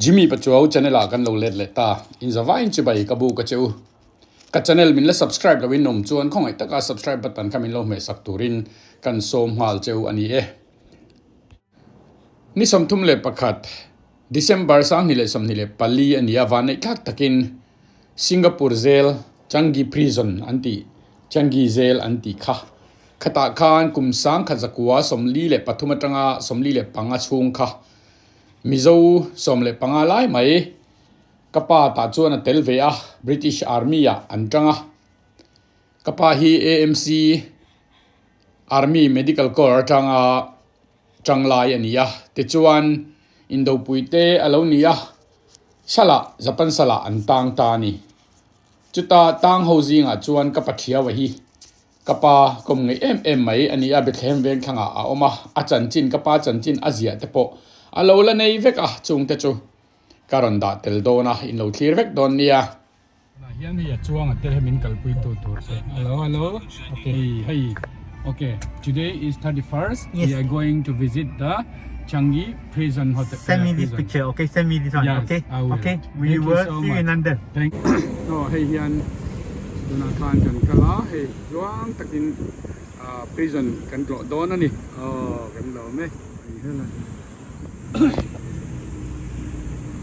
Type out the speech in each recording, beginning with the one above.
Jimmy Pachuau channel ah kan lo let leh ta. In zavaiin chibai ka bu ka che u. Ka channel min la subscribe lo in awm chuan khawngaih taka subscribe button kha min lo hmeh sak turin kan sawm nghal che u a ni e. Ni 31 December 2024 a ni a, vanneih thlak takin Singapore zel Changi Prison an tih Changi zel an tih kha. Khatah khan kum 1943 atanga 45 chhung kha Mizo 15 lai mai ka pa tah chuan a tel ve a, British Army ah an tang a. Ka pa hi AMC Army Medical Corps atanga tang lai a ni a, tichuan Indopui te a lo ni a, Salah, Japan Salah an tang ta a ni. Chuta tang ho zingah chuan ka Pathiaua hi Ka pa kawm ngeih em em mai a ni a, Bethlehem veng thlangah a awm a, a chanchin, ka pa chanchin a ziah te pawh a lo la nei vek a, chung te chu ka rawn dah tel dawn a, in lo thlir vek dawn nia. Tunah hian hei a chuang a tel hi min kalpui tu tur te. Hello, hello. Okay. Hei, hei. Okay, today is 31st. Yes. We are going to visit the Changi Prison Hotel. Send me this prison. picture, okay? Send me this one, Yes, okay? I will. Okay, we Thank you will so see you much. in London. Thank Aw hei hian tunah khan kan kal a hei tluang takin ah prison kan tlawh dawn a ni aw kan lawm e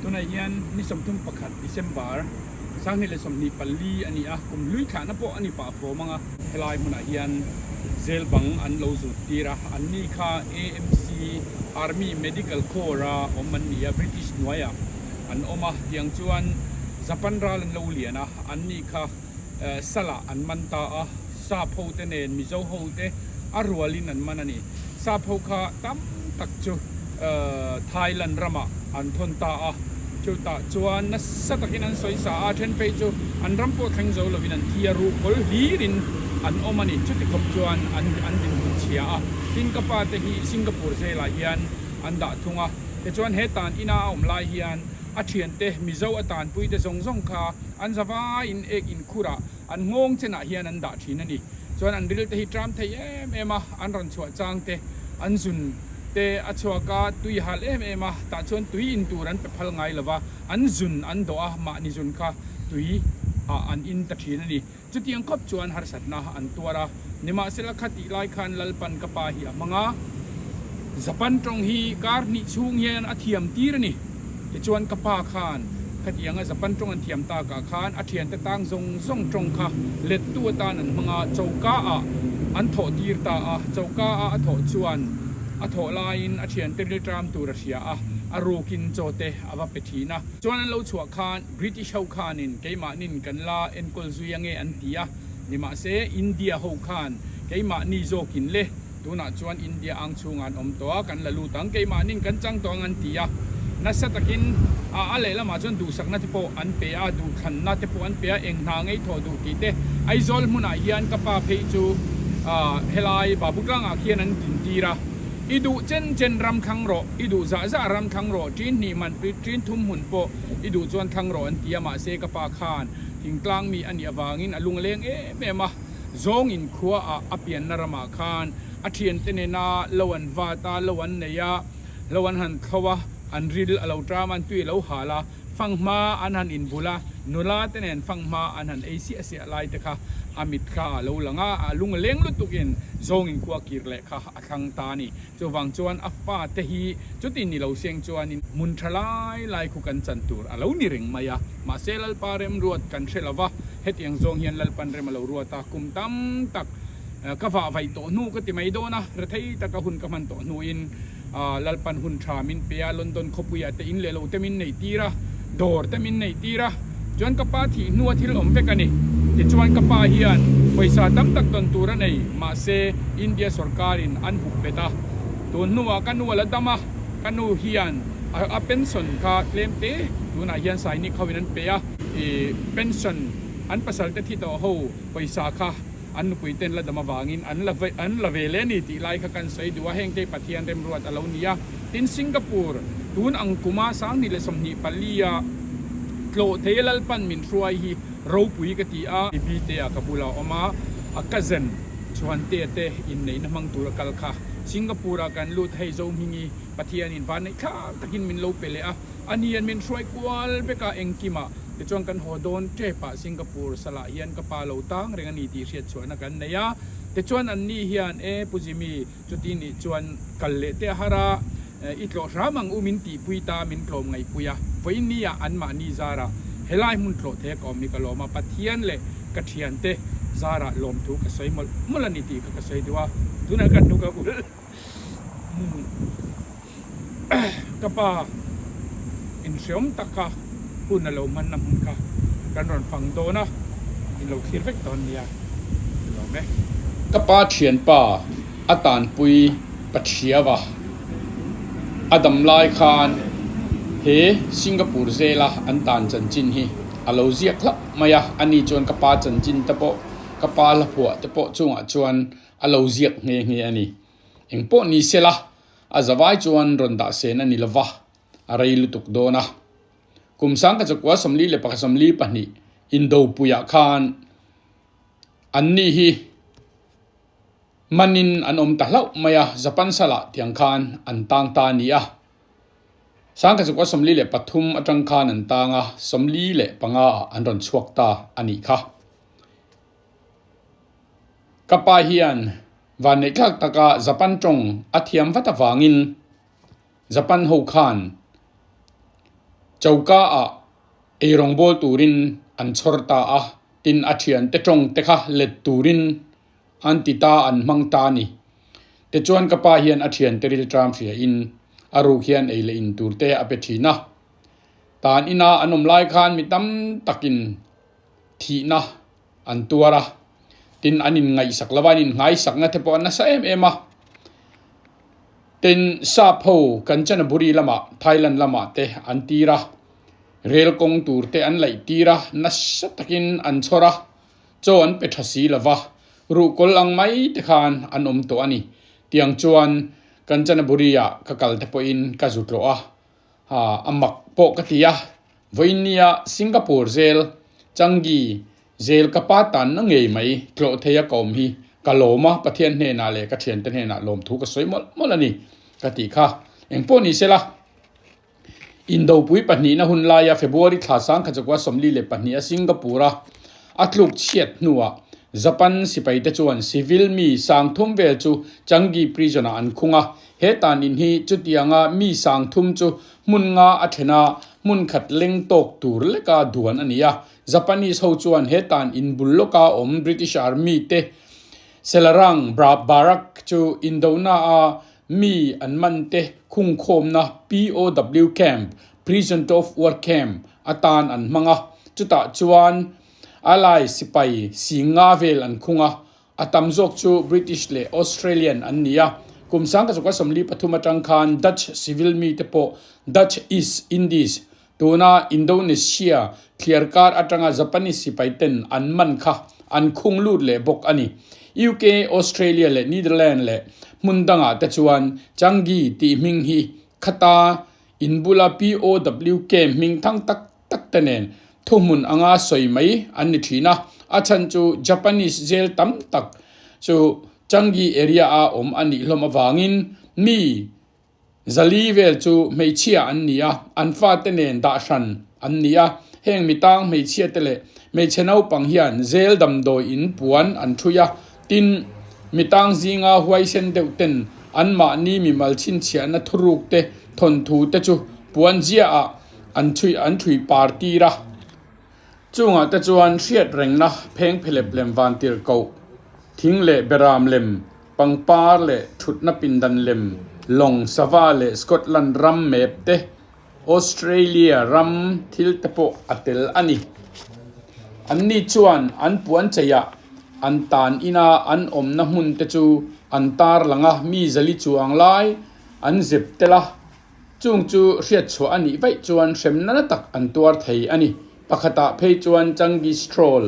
tunah hian ni 31 December 2024 a ni a kum hlui thlahna pawh a ni pah fawm ang a helai hmunah hian zel bang an lo zut tir a an ni kha AMC Army Medical Corps a awm an ni a British hnuaiah an awm a, tiang chuan Japan ral an lo lian a, an ni kha salah an man ta a, sap ho te nen Mizo ho te a rualin an man a ni. Sap ho kha tam tak chu Thailand ramah an thawn ta a, chutah chuan nasa takin an sawi sa a, then phei chu an ram pawh thleng zo lovin an thi a, ruhkawl hlirin an awm a ni. Chuti khawp chuan an an dinhmun chhia a, tin ka pa te hi Singapore zelah hian an dah thung a. Tichuan he tan ina a awm lai hian a thiante Mizo a tanpuite zawng zawng kha an zavaiin ek inkhurah an nghawng chenah hian an dah thin a ni. Chuan an ril te hi tram thei em em a, an rawn chhuah chang te, an zun te a chhuak a, tui hal em em a, tah chuan tui in tur an pe phal ngai lo va, an zun an dawh a, mahni zun kha tui ah an in ta thin a ni. Chutiang khawp chuan harsatna an tuar a, nimahsela kha tih lai khan Lalpan ka pa hi a hmang a, Japan tawng hi kar hnih chhung hian a thiam tir a ni. Tichuan ka pa khan khatianga Japan tawng an thiam takah khan a thiante tang zawng zawng tawng kha lettu atan an hmang a, choka ah an thawh tir ta a, choka a a thawh chuan a thawh laiin a thiante rilṭam tur a hria a, a rukin chaw te a va pe thin a. Chuan an lo chhuah khan British ho khanin keimahnin kan la enkawl zui ange an ti a, nimahse India ho khan keimahni zawkin le, tunah chuan India ang chhungah an awm tawh a, kan la lut ang, keimahnin kan chang tawh ang an ti a. Nasa takin a lehlamah chuan duhsakna te pawh an pe a, duhthlanna te pawh an pe a, eng hna ngei thawh duh tih te. Aizawl hmunah hian ka pa phei chu helai Babutlangah khian an dintir a, I duh chen chen ram thlang rawh, i duh zah zah ram thlang rawh, ṭin hnih man ṭin thum hmun pawh i duh chuan thlang rawh an ti a, mahse ka pa khan thingtlang mi a nih avangin a lung leng em em a, zawng in khua ah a pianna ramah khan a thiante nena lo an vat a, lo an nei a, lo an han thlo a, an ril a lo ṭam a, an tui a lo hal a, fanghma an han inbul a, nula te nen fanghma an han ei siah siah lai te kha a mitthla a lo lang a, a lung leng lutukin zawng in khua kir leh kha a thlang ta a ni. Chuvang chuan a fate hi chuti ni lo seng chuanin hmun tha lai lai khu kan chan tur a lo ni reng mai a. Mahse Lalpa remruat kan hre lo va, hetiang zawng hian Lalpan rem a lo ruat a, kum tam tak ka vah vaih tawh hnu ka ti mai dawn a, rethei taka hun ka hman tawh hnuin Lalpan hun tha min pe a, London khawpuiah te in leh lo te min neih tir a, dawr te min neih tir a, chuan ka pa thih hnua thil awm vek a ni. Tichuan ka pa hian pawisa tam tak tawn tur a nei, mahse India sorkarin an hup bet a. Tun hnuah ka nu a la dam a, ka nu hian a pension kha tlem te tunah hian Sainik hoin an pe a, ih pension an pasal te thi tawh ho pawisa kha an nupui ten la dam avangin an la an la ve leh a ni tih lai kha kan sawi duh a, heng te Pathian remruat a lo ni a. Tin Singapore tun ang kuma 2024 a tlawh thei a Lalpan min hruai hi ropui ka ti a. Bite ah ka bulah a awm a, a cousin Chhuantea te inneihna hmang tura kal kha. Singapore ah kan lut hei Zohmingi Pathianin vanneih thlak takin min lo pe leh a, a ni an min hruai kual vek a engkimah tichuan kan haw dawn tep ah Singapore salah hian ka pa lo tang reng a ni tih hriat chhuahna kan nei a, tichuan an ni hian e Pu Jimmy chuti nih chuan kal leh te a har a, i tlawh hram ang u min tihpui ta min tlawm ngaihpui a, vawiin ni ah anmahni zarah helai hmun tlawh thei a ka awm hi ka lawm a, Pathian leh ka thiante zarah lawmthu ka sawi mawlh mawlh a ni tih kha ka sawi duh a, tunah ka hnuk a ulh. Ka pa inhreawm taka hun a lo hmanna hmun kha kan rawn fang dawn a, in lo thlir vek dawn nia ka lawm e. Ka pa thianpa a tanpui Pathiava a dam lai khan he Singapore zela an tan chanchin hi a lo ziak hlauh mai a, ani chuan ka pa chanchin te pawh ka pa hlaphuah te pawh chungah chuan a lo ziak nghe nghe a ni. Eng pawh ni sela, a zavai chuan rawn dah sen a ni lova, a rei lutuk dawn a. Kum sangka chakua 41 42 Indopuiah khan anni hi manin an awm ta hlauh mai a, Japan salah tiang khan an tang ta a ni a. Sangka chakua 43 atang khan an tang a, 45 ah an rawn chhuak ta a nih kha. Ka pa hian vanneihthlak taka Japan tawng a thiam vat avangin Japan ho khan choka ah eirawng bawl turin an chhawr ta a, tin a thiante tawng te kha let turin an ti ta an hmang ta a ni. Tichuan ka pa hian a thiante rilṭam hria in a ruk hian ei leh in tur te a pe thin a. Tan ina an awm lai khan mi tam takin thihna an tuar a, tin an inngaihsak lo a, an innghaisak na te pawh a nasa em em a. Tin sap ho Kanchanaburi lamah Thailand lamah te an tir a, rel kawng tur te an laih tir a, nasa takin an chhawr a, chaw an pe tha si lo va, ruhkawl ang mai te khan an awm tawh a ni. Tiang chuan Kanchanaburi ah ka kal te pawhin ka zu tlawh a, Ha, a mak pawh ka ti a. Vawiinnia Singapore zel, Changi zel ka pa tanna ngei mai tlawh thei a ka awm hi ka lawm a, Pathian hnenah leh ka thiante hnenah lawmthu ka sawi mawlh mawlh a ni ka tih kha. Engpawh ni sela, Indopui pahnihna hun laia February thla sangkha chakua 42 a Singapore-a a tluk chhiat hnuah Japan sipaite chuan civil mi 3000 vel chu Changi Prison-ah an khung a, He tan in hi chutianga mi 3000 chu hmun nga a then a, hmun khat leng tawk tur leka duan a ni a. Japanese ho chuan he tan in bul lawka awm British Army te Selarang Barrack chu indona a mi an man te khungkhawmna POW Camp, Prison of War Camp, atan an hmang a. Chutah chuan Alai sipai 5000 vel an khung a. A tam zawk chu British leh Australian an ni a, kum 1943 atang khan Dutch civil mite pawh Dutch East Indies, tuna Indonesia, thliarkar atanga Japanese sipaiten an man kha an khung lut leh bawk a ni. UK, Australia leh Netherlands leh hmun dangah te chuan Changi tih hming hi khata in bula POW camp hming thang tak tak te nen thuhmun anga sawi mai an ni thin a, a chhan chu Japanese jail tam tak chu Changi area a awm a nih hlawm avangin mi zali vel chu hmeichhia an ni a, an fate nen dah hran an ni a, heng mitang hmeichhia te leh hmeichhe naupang hian jail damdawi in puan an thui a, tin mitang zinga huaisen deuh ten anmahni mimal chhinchhiahna thuruk te thawnthu te chu puan ziaah An chhui an thui par tir a, chungah te chuan hriat rengna pheng phelep lem vantir koh, thing leh beram lem, pangpar leh thutna pindan lem, lawng sava leh Scotland ram map te, Australia ram thil te pawh a tel a ni. Anni chuan an puan cheiah an tan ina an awmna hmun te chu an tar lang a, mi zali chuang lai an zep tel a. Chung chu hriat chhuah a nih vaih chuan hremna na tak an tuar thei a ni. Pakhatah phei chuan Changi Stroll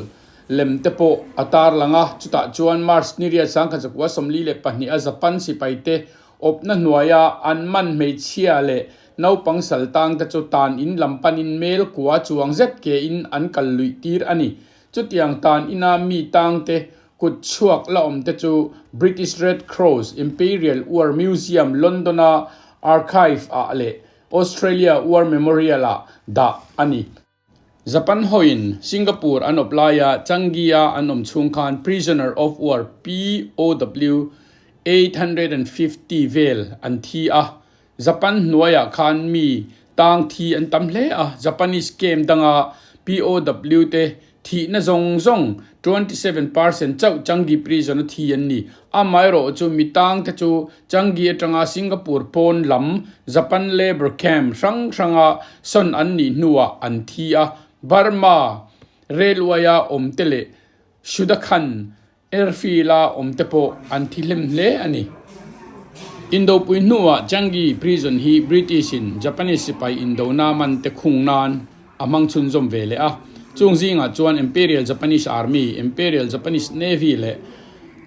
lem te pawh a tar lang a, chutah chuan March ni riat 1942 a Japan sipaite awpna hnuaia an man hmeichhia leh naupang sal tang te chu tan in lam panin mel kua chuang zet ke in an kal luih tir a ni. Chutiang tan ina mi tang te. Kut chhuak la awm te chu British Red Cross Imperial War Museum London-a Archive ah leh Australia War Memorial ah dah a ni. Japan hoin Singapore an awp laia Changi-a an awm chhung khan Prisoner of War, POW, 850 vel an thi a. Japan hnuaiah khan mi tang thi an tam hle a, Japanese camp danga POW te thihna zawng zawng 27% chauh Changi Prison a thi an ni. Amaherawh chu mi tang te chu Changi atanga Singapore pawn lam Japan Labour Camp hrang hranga sawn an nih hnuah an thi a, Burma Railway-a awm te leh Sudakhan Airfield-a awm te pawh an thi hlem hle a ni. Indopui hnuah Changi Prison hi British-in Japanese sipai indona man te khung nan a hmang chhunzawm ve leh a. Chung zingah chuan Imperial Japanese Army, Imperial Japanese Navy leh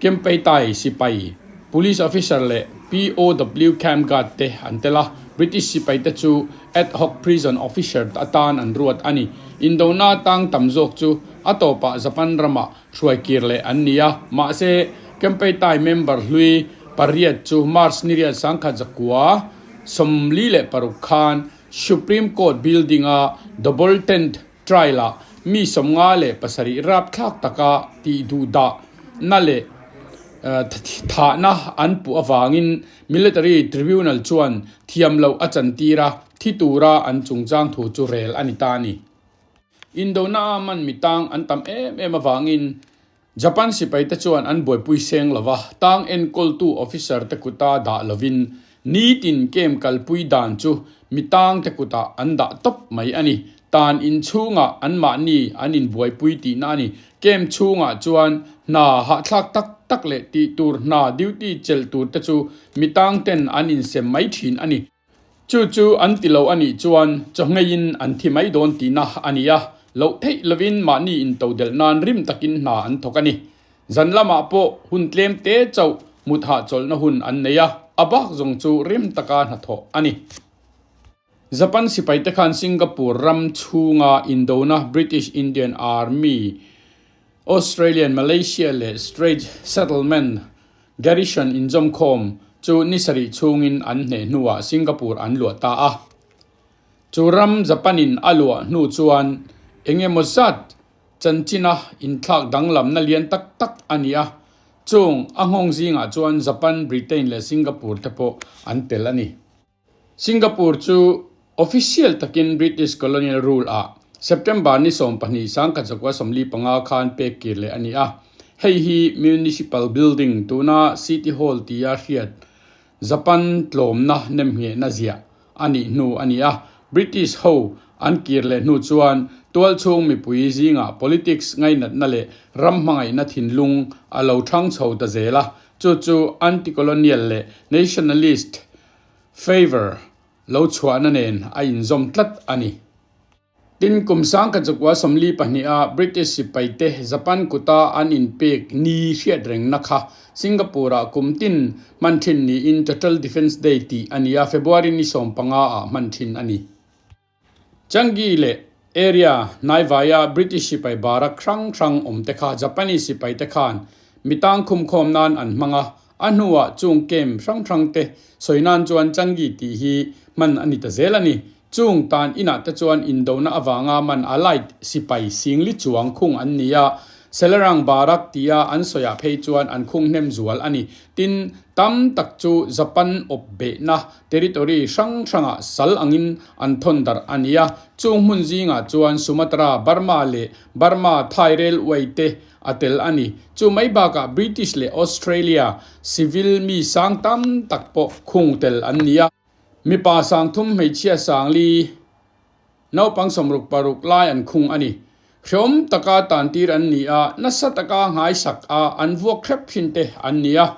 Kempeitai sipai, Police officer leh POW camp guard te an tel a. British sipai te chu ad hoc prison officer atan an ruat a ni. Indona tang tam zawk chu a tawpah Japan ramah hruai kir leh an ni a, mahse Kempeitai member hlui pariat chu March ni riat 1946 khan Supreme Court building-a double tent trial-ah mi 57 rapthlak taka tih duhdah na leh thahna an puh avangin Military Tribunal chuan thiam loh a chantir a, thi tura an chungchang thu chu rel a ni ta a ni. Indona a man mi tang an tam em em avangin Japan sipai te chuan an buaipui seng lo va, tang enkawltu officer te kuta dah lovin nitin camp kalpui dan chu mi tang te kutah an dah tawp mai a ni. Tan in chhungah anmahni an inbuaipui tihna a ni. Camp chhungah chuan hna hahthlak tak tak leh tih tur hna duty chelh tur te chu mi tang ten an insem mai thin a ni. Chu chu an ti lo a nih chuan chawhngeiin an thi mai dawn tihna a ni a, loh theih lovin mahni intodelh nan rim takin hna an thawk a ni. Zan lamah pawh hun tlem te chauh mut hahchawlhna hun an nei a, a bak zawng chu rim taka hnathawh a ni. Japan sipaite khan Singapore ram chhunga indona British Indian Army, Australian, Malaysia leh Straits Settlement Garrison inzawmkhawm chu ni sarih chhungin an hneh hnuah Singapore an luah ta a. Chu ram Japan-in a luah hnu chuan eng emaw zat chanchina inthlak danglamna lian tak tak a ni a, chung a nghawng zingah chuan Japan, Britain leh Singapore te pawh an tel a ni. Singapore chu official takin British colonial rule ah September ni 12 1945 khan pek kir leh a ni a. Hei hi Municipal Building tuna City Hall tia hriat Japan tlawmna nemnghehna ziah a nih hnu a ni a. British ho an kir leh hnu chuan tualchhung mipui zingah politics ngainatna leh ram hmangaihna thinlung a lo thang chho ta zel a, chu chu anti-colonial leh nationalist Favour lo chhuahna nen a inzawm tlat a ni. Tin, kum 1942 a British sipaite Japan kuta an inpek ni hriat rengna kha Singapore-ah kum tin hman thin niin Total Defence Day tih a ni a, February ni 15 ah hman thin a ni. Changi leh area hnaivaia British sipai barak hrang hrang awm te kha Japanese sipai te khan mi tang khumkhawm nan an hmang a, a hnuah chung camp hrang hrang te sawi nan chuan Changi tih hi hman a ni ta zel a ni. Chung tan inah te chuan indona avanga man Allied sipai singli chuang khung an ni a, Selarang barak tia an sawiah phei chuan an khung hnem zual a ni. Tin, tam tak chu Japan awp behna Territory hrang hrangah sal angin an thawn darh a ni a, chung hmun zingah chuan Sumatra, Burma leh Burma Thai Railway te a tel a ni. Chu mai bakah British leh Australia civil mi sang tam tak pawh khung tel an ni a. Mipa 3000 hmeichhia 4000 naupang 66 lai an khung a ni. Hreawm taka tantir an ni a, nasa taka nghaisak a an vuak hrep thin te an ni a.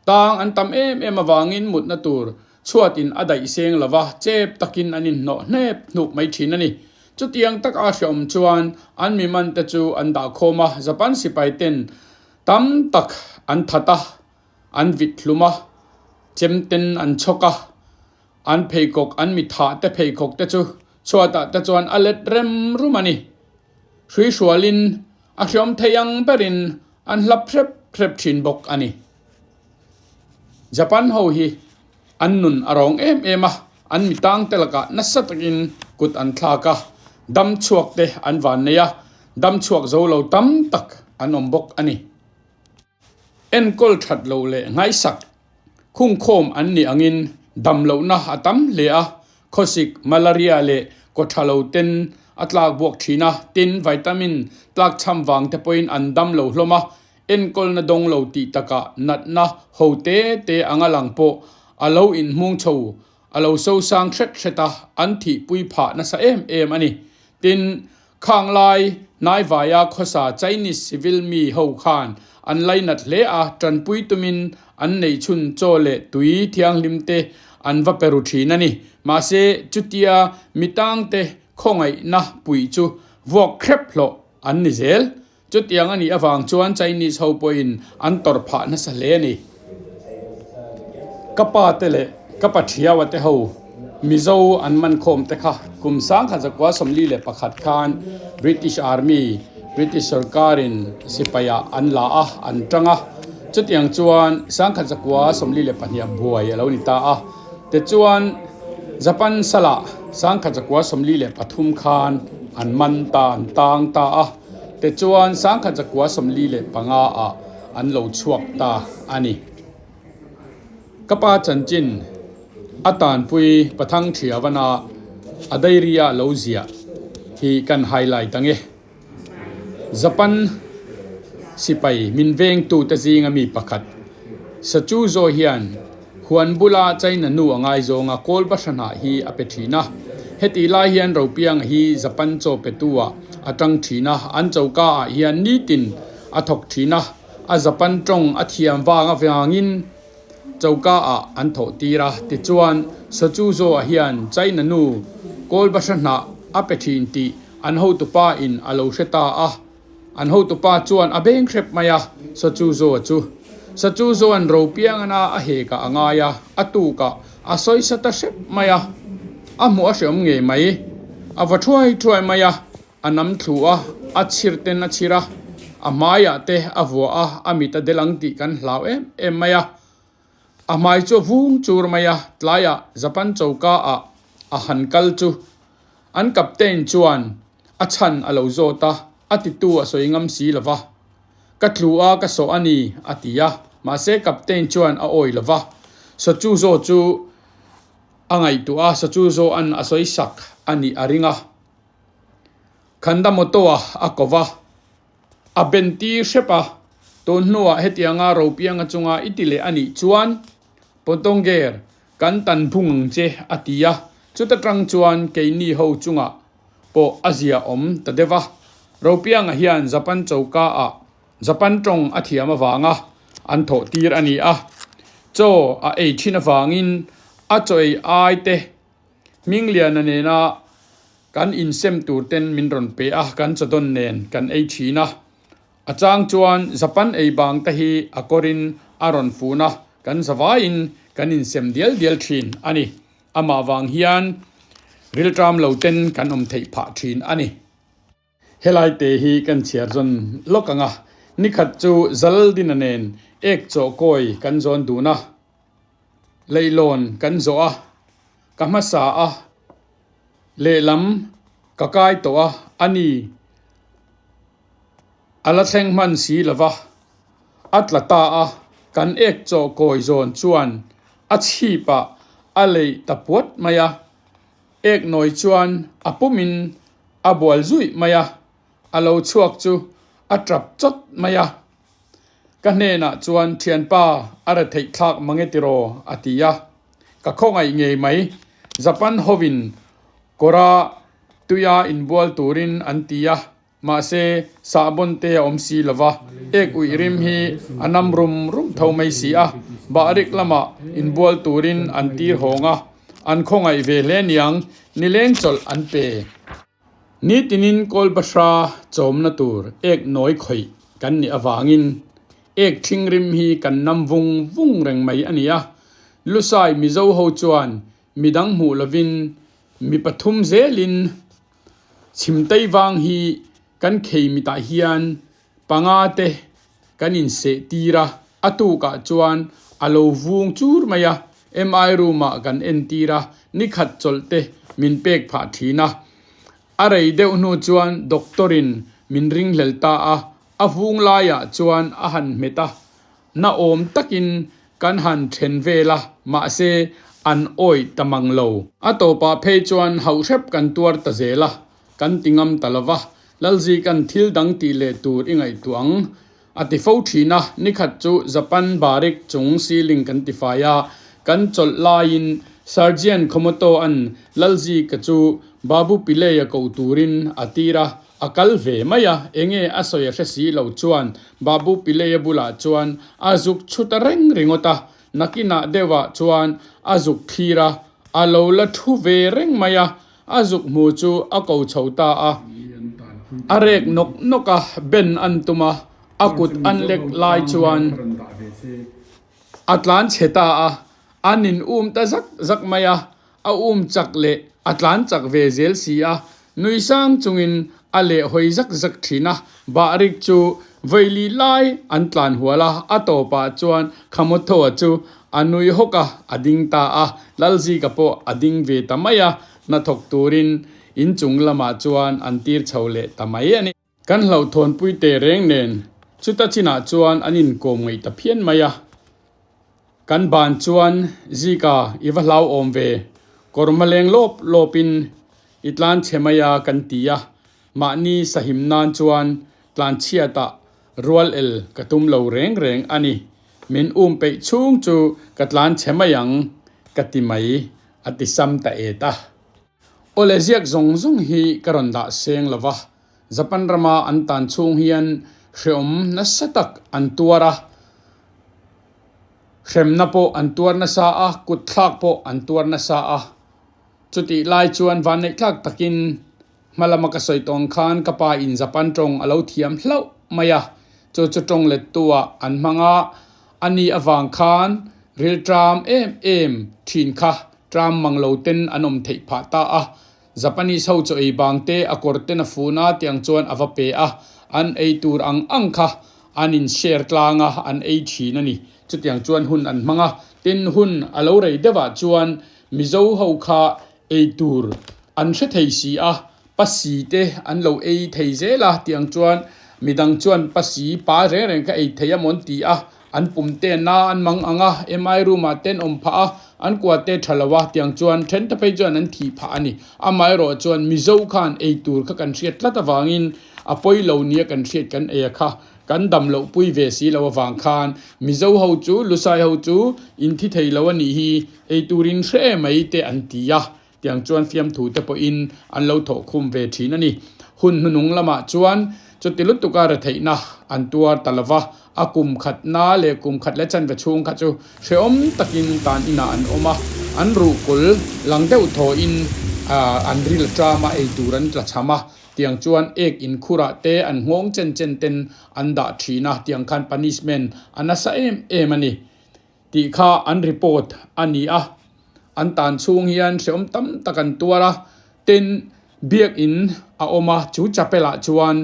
Tang an tam em em avangin mutna tur chhuatin a daih seng lo va, chep takin an inhnawh hnep hnuk mai thin a ni. Chutiang taka hreawm chuan an mi mante chu an dah khawm a, Japan sipai ten tam tak an that a, an vit hlum a, chem ten an chhawk a, an pheikhawk an mi thah te pheikhawk te chu chhuatah te chuan a let rem rum a ni. Hrui hrualin a hreawm thei ang berin an hlap hrep hrep thin bawk a ni. Japan ho hi an nun a rawng em em a, an mi tangte lakah nasa takin kut an thlak a, dam chhuak te an van nei a, dam chhuak zo lo tam tak an awm bawk a ni. Enkawl that loh leh ngaisak khungkhawm an nih angin dam lohna a tam hle a, khawsik, malaria leh kaw tha lo ten a tlak buak thin a, tin vitamin tlak chham vang te pawhin an dam lo hlawm a, enkawlna dawng lo tih takah natna ho te te anga lang pawh a lo inhmung chho a lo sosang hret hret a, an thihpui phah nasa em em a ni. Tin, Khang lai hnaivaia khawsa Chinese civil mi ho khan an lainat hle a, tanpui tumin an neih chhun chaw leh tui thianghlim te an va pe ru thin a ni. Mahse, chutia mi tangte khawngaihna puih chu vuak hrep hlawh an ni zel. Chutiang a nih avang chuan Chinese ho pawhin an tawrh phah nasa hle a ni. Ka pa te leh ka pa thiaua te ho Mizo an man khawm te kha kum 1941 khan British Army, British sorkarin sipaiah an la a, an tang a. Chutiang chuan 1942 ah buai a lo ni ta a. Tichuan Japan salah 1943 khan an man ta, an tang ta a. Tichuan 1945 ah an lo chhuak ta a ni. Ka pa chanchin a tanpui Pathang Thiavana a diary ah lo ziah hi kan highlight ang e. Japan sipai min vengtute zinga mi pakhat Sachuzo hian Huan bula China nu a ngaizawng a, kawl bahranah hi a pe thin a. Hetih lai hian Ropianga hi Japan chaw petu ah a tang thin a, an choka ah hian nitin a thawk thin a, a Japan tawng a thiam vang avangin choka ah an thawh tir a. Tichuan, Sochuzo ah hian China nu kawl bahranah a pe thin tih an hotupa in a lo hre ta a. An hotupa chuan a beng hrep mai a, Sachuzoa chu. Sachuzoa'n Ropiangana a hekah a ngai a, a tukah a sawisa ta hrep mai a. A hmuh a hreawm ngei mai. A va thuai thuai mai a, a nam thlu a, a chhir ten a chhir a, a hmaiah te a vuah a, a mit a del ang tih kan hlau em em mai a. A hmai chu a vung chur mai a, tlaiah Japan choka ah a han kal chu an captain chuan a chhan a lo zawt a, a titu a sawi ngam si lo va. Ka tlu a, ka sawh a ni, a ti a, mahse captain chuan a awi lo va. Sachuzo chu a ngaihtuah a, Sachuzo an a sawi sak a nih a ring a. Khandamoto a a ko va. A ben tir hrep a, tun hnuah hetianga Ropianga chunga i ti leh a nih chuan Potonger kan tan phung ang che a ti a, chuta tang chuan keini ho chungah pawh a zia awm ta deuh a. Ropianga hian Japan choka ah Japan tawng a thiam avanga an thawh tir a ni a, chaw a ei thin avangin a chaw ei ai te Hmingliana nena kan insem tur ten min rawn pe a, kan chawdawn nen kan ei thin a. A chang chuan Japan ei bang te hi a kawrin a rawn fun a, kan zavaiin kan insem dial dial thin a ni. Amah vang hian rilṭam lo ten kan awm theih phah thin a ni. Helai te hi kan chhiar zawn lawk ang a, nikhat chu Zaldina nen ek chaw kawi kan zawn dun a, leihlawn kan zawh a, ka hmasa a, lehlam ka kai tawh a, a ni a la thleng hman si lo va, a tla ta a, kan ek chaw kawi zawn chuan a chhipah a leih ta puat mai a, Ek nawi chuan a pumin a bual zuih mai a, a lo chhuak chu a tap chawt mai a. Ka hnenah chuan thianpa a re theih thlak mange tiraw a ti a. Ka khawngaih ngei mai. Japan hovin kawra tuia inbual turin an ti a. Mahse, sahbawn te a awm si lo va, ek uih rim hi a nam rum rum tho mai si a, bahrik lamah inbual turin an tir hawng a, an khawngaih ve hle niang, nileng chawlh an pe. Nitinin Kawlbahra chawmna tur ek nawi khawih kan nih avangin ek thing rim hi kan nam vung vung reng mai a ni a, Lusai Mizo ho chuan midang hmuh lovin mi pathum zelin Chhimtei vang hi kan khei mitah hian panga te kan inseh tir a, a tukah chuan a lo vung chur mai a, MI room ah kan entir a, nikhat chawlh te min pek phah thin a. A rei deuh hnu chuan doctor in min ringhlel ta a, a vung laiah chuan a han hmet a, na awm takin kan han then vel a, mahse an awih ta mang lo. A tawpah phei chuan hauh hrep kan tuar ta zel a, kan ti ngam ta lo va, Lalzikan thil dang tih leh tur i ngaihtuah ang a ti fo thin a, nikhat chu Japan barik chung ceiling kan ti fai a, kan chawlh laiin Sergeant Khomoto-a'n Lalzika chu Babu Pillay-a koh turin a tir a, a kal ve mai a, enge a sawi a hre si lo chuan Babu Pillay-a bulah chuan a zuk chhu ta reng ringawt a, nakinah deuhah chuan a zuk thlir a, a lo la thu ve reng mai a, A zuk hmu chu a ko chho ta a, a rek nawk nawk a, ben an tum a, a kut an lek lai chuan a tlan chhe ta a, an in um ta zak zak mai a, a um chak leh a tlan chak ve zel si a, nui sang chungin a leh hawi zak zak thin a, bahrik chu vawi lai an tlan hual a, a tawpah chuan Khamawthawa chu A nui hawk a, a ding ta a, Lalzika pawh a ding ve ta mai a, hnathawk turin inchung lamah chuan an tir chho leh ta mai a ni. Kan hlauhthawnpui teh reng nen chuta chinah chuan an inkawm ngaih ta phian mai a, kan ban chuan Zika i va hlauhawm ve, kawr hmaleng lawp lawpin i tlan chhe mai a kan ti a, mahni sahim nan chuan tlanchhiatah rual el ka tum lo reng reng a ni. Min um peih chhung chu ka tlan chhe mai ang ka ti mai a ti sam ta et a. Awle ziak zawng zawng hi ka rawn dah seng lo va, Japan rama an tan chhung hian hreawm nasa tak an tuar a, hremna pawh an tuar nasa a, kut thlak pawh an tuar nasa a. Chutih lai chuan vanneihthlak takin Hma lama ka sawi tawng khan ka pa in Japan tawng a lo thiam hlauh mai a, chu chu tawng lettu ah an hmang a, a ni avang khan ril tram em em thin kha tram mang lo ten an awm theih phah ta a, Japanese ho chaw ei bang te a kawr ten a fun a tiang chuan a va pe a, an ei tur ang ang kha an in share tlang a an ei thin a ni, chutiang chuan hun an hmang a, tin hun a lo rei deuh ah chuan Mizo ho kha ei tur an hre thei si a, pasi te an lo ei thei zel a tiang chuan midang chuan pasi pa reng reng kha ei thei a mawn ti a, an pum te na an mang ang a, MI room ah te an awm phah a, an kua te tha lo a tiang chuan then te phei chuan an thih phah a ni. Amaherawh chuan Mizo khan ei tur kha kan hriat tlat avangin a pawi lo nia kan hriat kan ei a kha kan dam loh pui ve si lo avang khan Mizo ho chu Lusai ho chu in thi thei lo a nih hi ei turin hre mai te an ti a. Tiang chuan fiamthu te pawhin an lo thawh khum ve thin a ni. Hun hnunung lamah chuan chuti lutuka retheihna an tuar ta lo va, a kum khatna leh kum khat leh chanve chhung kha chu hrehawm takin tan inah an awm a, an ruhkul lang deuh thawhin an ril tram a, ei tur an tla cham a, tiang chuan ek inkhurah te an nghawng chen chen ten an dah thin a, tiang khan punishment a nasa em em a ni. Tih kha an report a ni a, an tan chhung hian hrehawm tam tak an tuar a, tin biakin a awm a, chu chapel ah chuan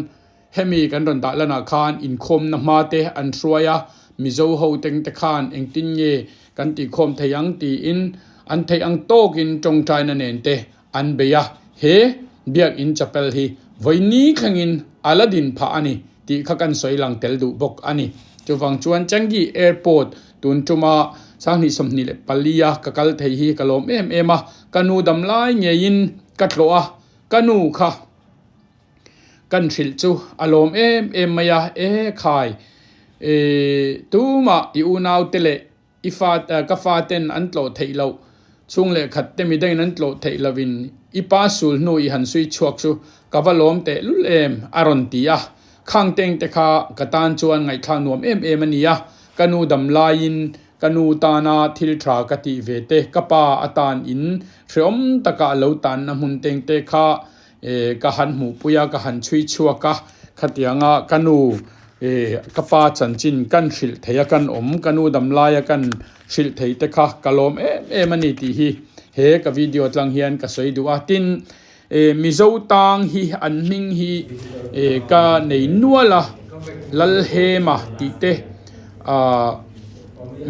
hemi kan rawn dah lan ah khan inkhawmna hma te an hruai a, Mizo ho teng te khan engtin nge kan tihkhawm thei ang tiin an theih ang tawkin tawngtaina nen te an bei a, he biakin chapel hi vawi thlengin a la din phah a ni tih kha kan sawi lang tel duh bawk a ni. Chuvang chuan Changi Airport tun tuma 2024 a ka kal thei hi ka lawm em em a, ka nu dam lai ngeiin ka tlawh a, ka nu kha kan hrilh chu a lawm em em mai a, e khai, e tumah i unaute leh I fa ka fa ten an tlawh theih loh, chhung leh khat te midangin an tlawh theih lovin i pa sul hnu i han sui chhuak chu ka va lawm teh lul em a rawn ti a. Khang teng te kha ka tan chuan ngaihthlak nuam em em a ni a, ka nu dam laiin ka nu tana thil tha ka tih ve te, ka pa atan in hreawm taka a lo tanna hmun teng te kha ka han hmuhpui a, ka han chhui chhuak a, khatianga ka nu ka pa chanchin kan hrilh thei a kan awm, ka nu dam laia kan hrilh thei te kha ka lawm em em a ni tih hi he ka video atang hian ka sawi duh a, tin Mizo tang hi an hming hi ka nei nual a. Lalhema tih te ahh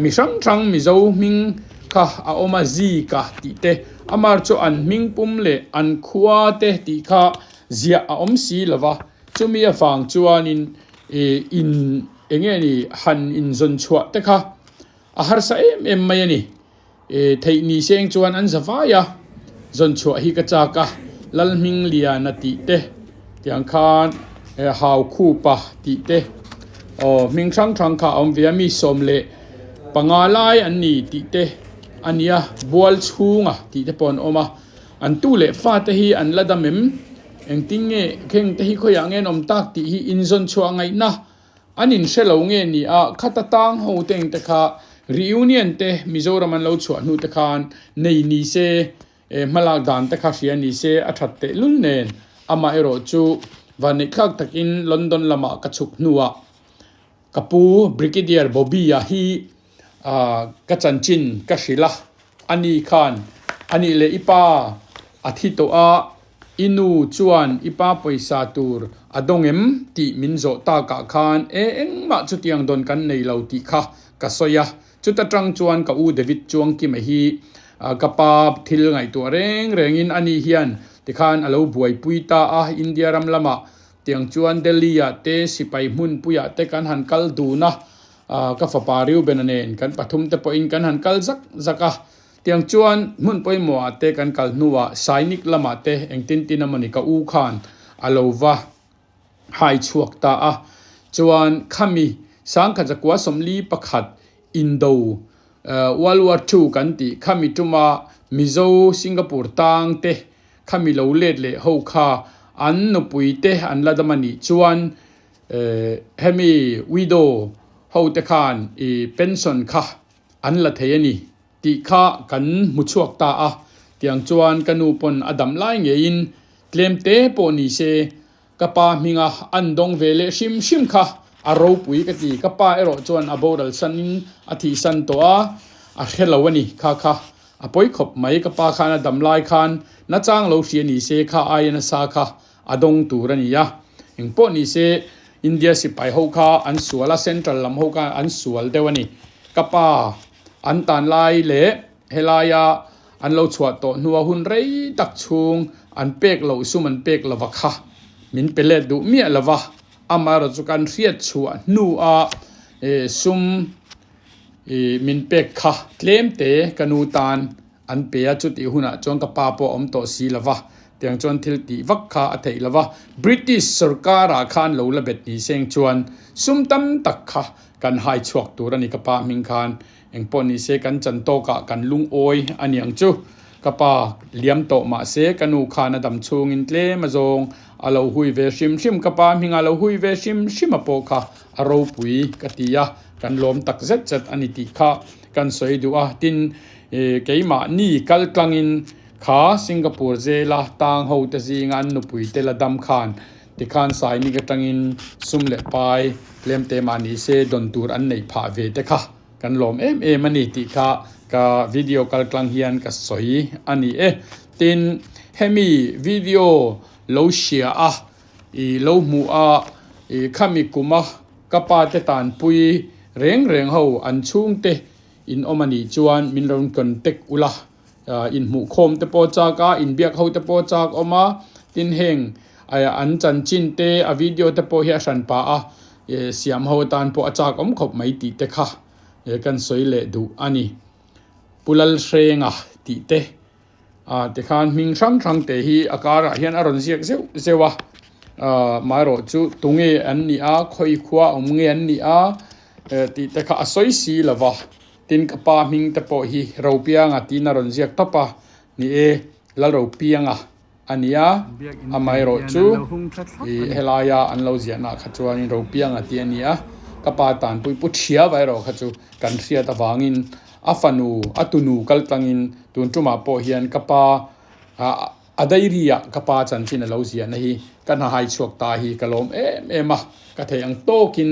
mi hrang hrang Mizo hming kha a awm a Zika tih te amah chu an hming pum leh an khua te tih kha ziah a awm si lo va chumi avang chuanin ih in eng nge ni han inzawn chhuah te kha a harsa em em mai a ni. E theih ni seng chuan an za vai a, zawn chhuah hi ka chak a, Lalhmingliana tih te, tiang khan e Haukhupa tih te, aw hming hrang hrang kha a awm ve a, mi 15 lai an ni tih te a nia, Bual chhunga tih te pawh an awm a, an tu leh fate hi an la dam em? Engtin nge kheng te hi khawiah nge an awm tak tih hi inzawn chhuah ngaihna An inhre lo nge ni a, khata tang ho te engte kha reunion te Mizoram an lo chhuah hnu te khan nei ni se, hmalak dan te kha hria ni se a that teh lul nen. Amah erawh chu vanneihthlak takin London lamah ka chhuk hnuah ka pu Brigadier Bobby-a hi ka chanchin ka hrilh a, ani khan anih leh i pa a thi tawh a, I nu chuan i pa pawisa tur a dawng em tih min zawh takah khan e engmah chutiang dawn kan nei lo tih kha ka sawi a. Chuta tang chuan ka u David Chuangkima hi ka pa thil ngaihtuah reng rengin ani hian tikhan a lo buaipui ta a, India ram lamah tiang chuan Delhi-ah te sipai hmunpuiah te kan han kal dun a, ka fapa Reuben-a nen kan pathum te pawhin kan han kal zak zak a. Tiang chuan hmun pawimawhah te kan kal hnuah Sainik lamah te engtin tin amawni ka u khan a lo va hai chhuak ta a. Chuan khami Sangkhat zakua 41 Indo World War II kan tih khami tuma Mizo Singapore tang te khami lo let leh ho kha an nupui te an la dam a nih chuan hemi widow ho te khan i pension kha an la thei a ni tih kha kan hmu chhuak ta a, tiang chuan ka nu pawn a dam lai ngeiin tlem te pawh ni se ka pa hminga an dawng ve leh hrim hrim kha a ropui ka ti, ka pa erawh chuan a boral sanin a thihsan tawh a, a hre lo a ni kha kha a pawi khawp mai, ka pa khan a dam lai khan nachang lo hria ni se kha aia nasa kha a dawng tur a ni a, engpawh ni se India sipai ho kha an sual a, Central lam ho kha an sual deuh a ni. Ka pa an tan lai leh helaia an lo chhuah tawh hnua hun rei tak chhung an pek loh sum an pek lova kha min pe let duh miah lova, amaherawhchu chu kan hriat chhuah hnua sum min pek kha tlem te ka nu tan An pe a, chutih hunah chuan ka pa pawh a awm tawh si lo va, tiang chuan thil tih vak kha a theih lo va. British sorkarah khan lo la bet ni seng chuan sum tam tak kha kan hai chhuak tur a ni ka pa hming khan. Engpawh ni se kan chan tawkah kan lungawi a niang chu. Ka pa liam tawh mah se ka nu khan a dam chhungin tlem a zawng a lo hui ve hrim hrim, ka pa hmingah a lo hui ve hrim hrim a pawh kha a ropui ka ti a, kan lawm tak zet zet a ni tih kha kan sawi duh a. Tin, Keimahni kal tlangin kha Singapore zela tang ho te zinga an nupui te la dam khan tikhan Sainik atangin sum leh pai tlem te mah ni se dawn tur an neih phah ve te kha kan lawm em em a ni tih kha ka video kal tlang hian ka sawi a ni e. Tin, hemi video lo hria a i lo hmuh a i khami kuma ka pa te tanpui reng reng ho an chhungte In awm a nih chuan min rawn contact ula, inhmuhkhawm te pawh chak a, inbiak ho te pawh chak awm a, tin heng an chanchin te a video te pawh hi a hran pah a, siam ho atan pawh a chak awm khawp mai tih te kha kan sawi leh duh a ni. Pu Lalhrenga tih te Tikhan hming hrang hrang te hi a karah hian a rawn ziak zeuh zeuh a, amaherawh chu tunge an nih a, khawi khua awm nge an nih a tih te kha a sawi si lo va, tin ka pa hming te pawh hi Ropianga tiin a rawn ziak tawp a, ni e Lalropianga a ni a, amaherawh chu ih helaia an lo ziahna kha chuanin Ropianga tih a ni a, ka pa tanpui pu Thiava erawh kha chu kan hriat avangin a fanu a tunu kal tlangin Tun tumah pawh hian ka pa a diary ah ka pa chanchin a lo ziahna hi ka hna hai chhuak ta hi ka lawm em em a, ka theih ang tawkin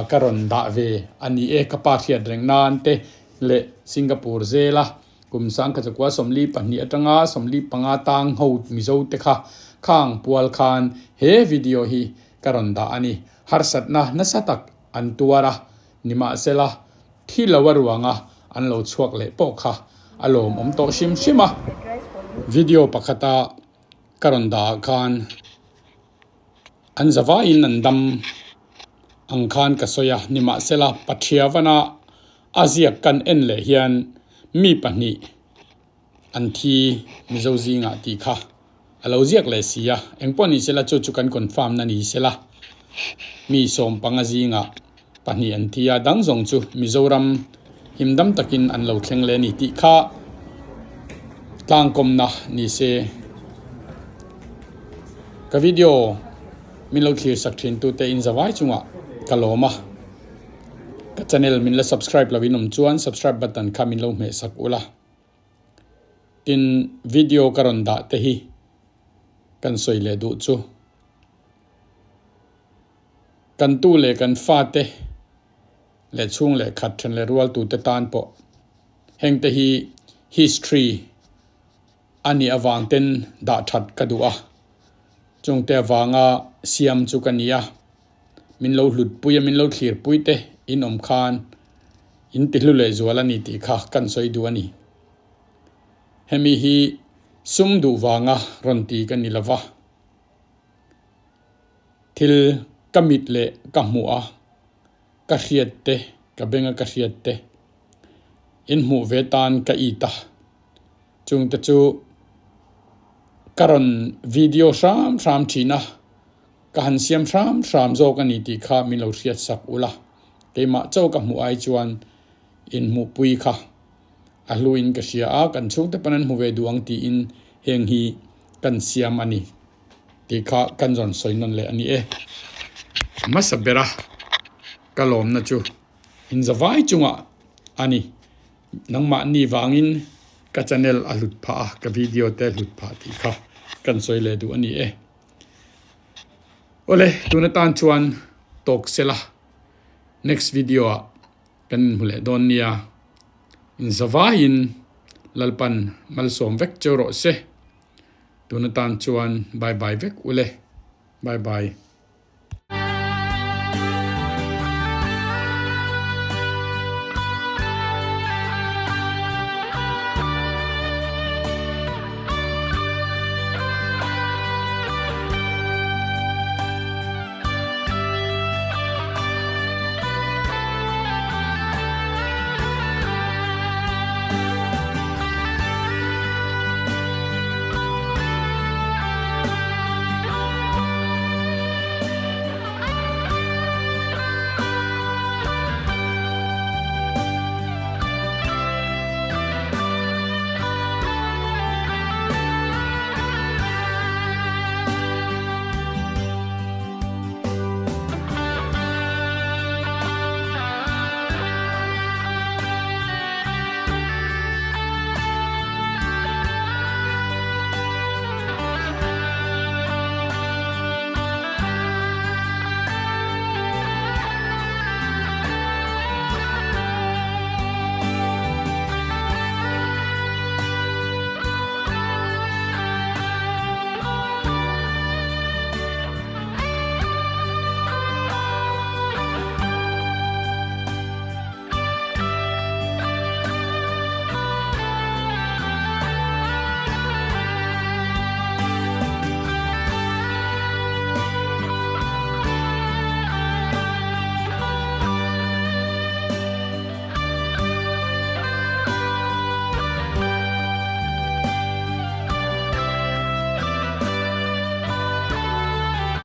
ka rawn dah ve a ni e. Ka pa hriat reng nan te leh Singapore zela kum 1942 atanga 45 tang ho Mizo te kha khang pual khan he video hi ka rawn dah a ni. Harsatna nasa tak an tuar a, nimahsela thi lo a ruanga an lo chhuak leh pawh kha a lawmawm tawh hrim hrim a. Video pakhata ka rawn dah ah khan an zavaiin an dam ang khan ka sawi a, nimahsela Pathiavana a ziak kan en leh hian mi pahnih an thi Mizo zingah tih kha a lo ziak leh si a, engpawh ni sela chu chu kan confirm na ni sela mi sawmpanga zingah pahnih an thi a, dang zawng chu Mizoram himdam takin an lo thleng leh a ni tih kha tlangkawmna ni se. Ka video min lo thlir sak thin tute in zavai chungah ka lawm a, ka channel min la subscribe lo in awm chuan subscribe button kha min lo hmeh sak ula. Tin, video ka rawn dah te hi kan sawi leh duh chu kan tu leh kan fate leh chhung leh khat then leh rual tute tan pawh heng te hi history a nih avang ten dah that ka duh a, chungte avanga siam chu ka ni a. Min lo hlut pui a, min lo thlir pui te in awm khan in ti hlu leh zual a ni tih kha kan sawi duh a ni. Hemi hi sum duh vanga rawn ti ka ni lova, thil ka mit leh ka hmuh a, ka hriat te, ka benga ka hriat te in hmuh ve tan ka it a, chungte chu ka rawn video hram hram thin a. Ka han siam hram hram zawk a ni tih kha min lo hriat sak ula, keimah chaw ka hmuh ai chuan inhmuhpui kha a hluin ka hria a, kan chhungte pawn an hmu ve duh ang tiin heng hi kan siam a ni tih kha kan rawn sawi nawn leh a ni e. A hmasa bera ka lawmna chu inzavai chungah a ni. Nangmahni vangin ka channel a hlut phah a, ka video te a hlut phah tih kha kan sawi leh duh a ni e. Awle tun atan chuan tawk sela next video ah kan inhmu leh dawn nia inzavaiin Lalpan malsawm vek cheu rawh se tun atan chuan bye bye vek ule bye bye.